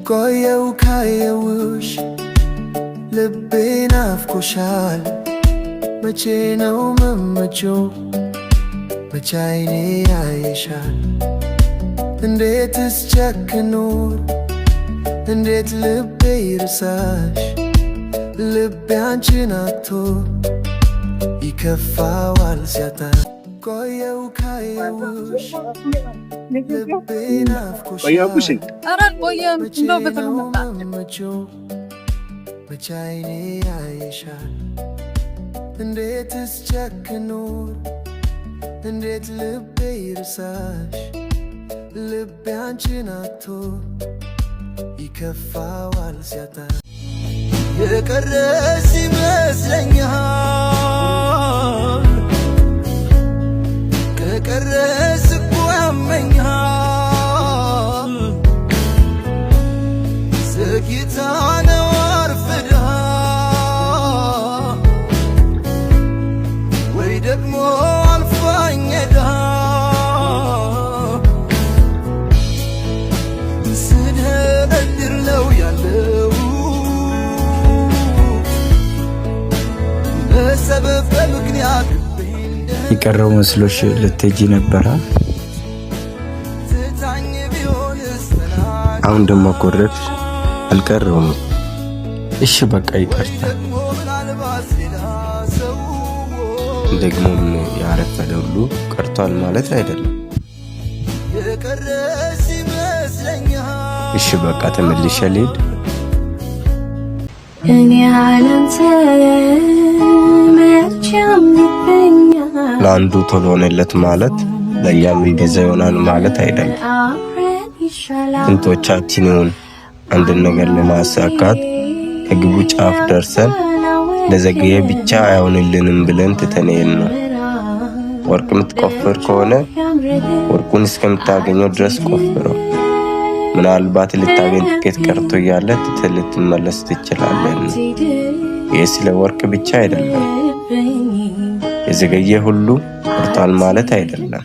ቆየው ካየውሽ፣ ልቤ ናፍቆሻል። መቼ ነው መመቸው? መቼ አይኔ ያየሻል? እንዴትስ ጨክኖር፣ እንዴት ልቤ ይርሳሽ? ልቤ አንቺን አጥቶ ይከፋዋል ሲያጣ። ቆየው ካየውሽ፣ ልቤ ናፍቆሻል። ቆየሁብሽ? ኧረ አልቆየም። መቼ እንደው በቶሎ ነው መጣ። መመቸው? መቼ አይኔ ያየሻል? እንዴትስ ጨክኖር፣ እንዴት ልቤ ይርሳሽ? ልቤ አንቺን አጥቶ ይከፋዋል ሲያጣ። የቀረሽ ይመስለኛል፣ ከቀረሽ እኮ ያመኛል። ዘግይታ ነው አርፍዳ ወይ ደግሞ አልፋኝ ሄዳ፣ ስደረድር ነው ያለው በሰበብ በምክንያት። የቀረው መስሎሽ ልትሄጂ ነበረ? ትታኝ ቢሆንስ? አሁን ደግሞ አኮረፍሽ። አልቀረውም። እሺ በቃ ይቅርታ። ደግሞ ምናልባት ሌላ ሰው። ደግሞም ያረፈደ ሁሉ ቀርቷል ማለት አይደለም። የቀረሽ ይመስለኛል። እሺ በቃ ተመልሼ ልሂድ። እኔ ያላንተ መቼ ያምርብኛል። ለአንዱ ቶሎ ሆነለት ማለት ለእኛም እንደዛ ይሆናል ማለት አይደለም። አብረን ይሻላል። ስንቶቻችን ይሆን አንድን ነገር ለማሳካት ከግቡ ጫፍ ደርሰን ለዘገየ ብቻ አይሆንልንም ብለን ትተን ነው? ወርቅ የምትቆፍር ከሆነ ወርቁን እስከምታገኘው ድረስ ቆፍረው። ምናልባት ልታገኝ ጥቂት ቀርቶ እያለ ትተህ ልትመለስ ትችላለህ። ይህ ስለ ወርቅ ብቻ አይደለም። የዘገየ ሁሉ ቀርቷል ማለት አይደለም።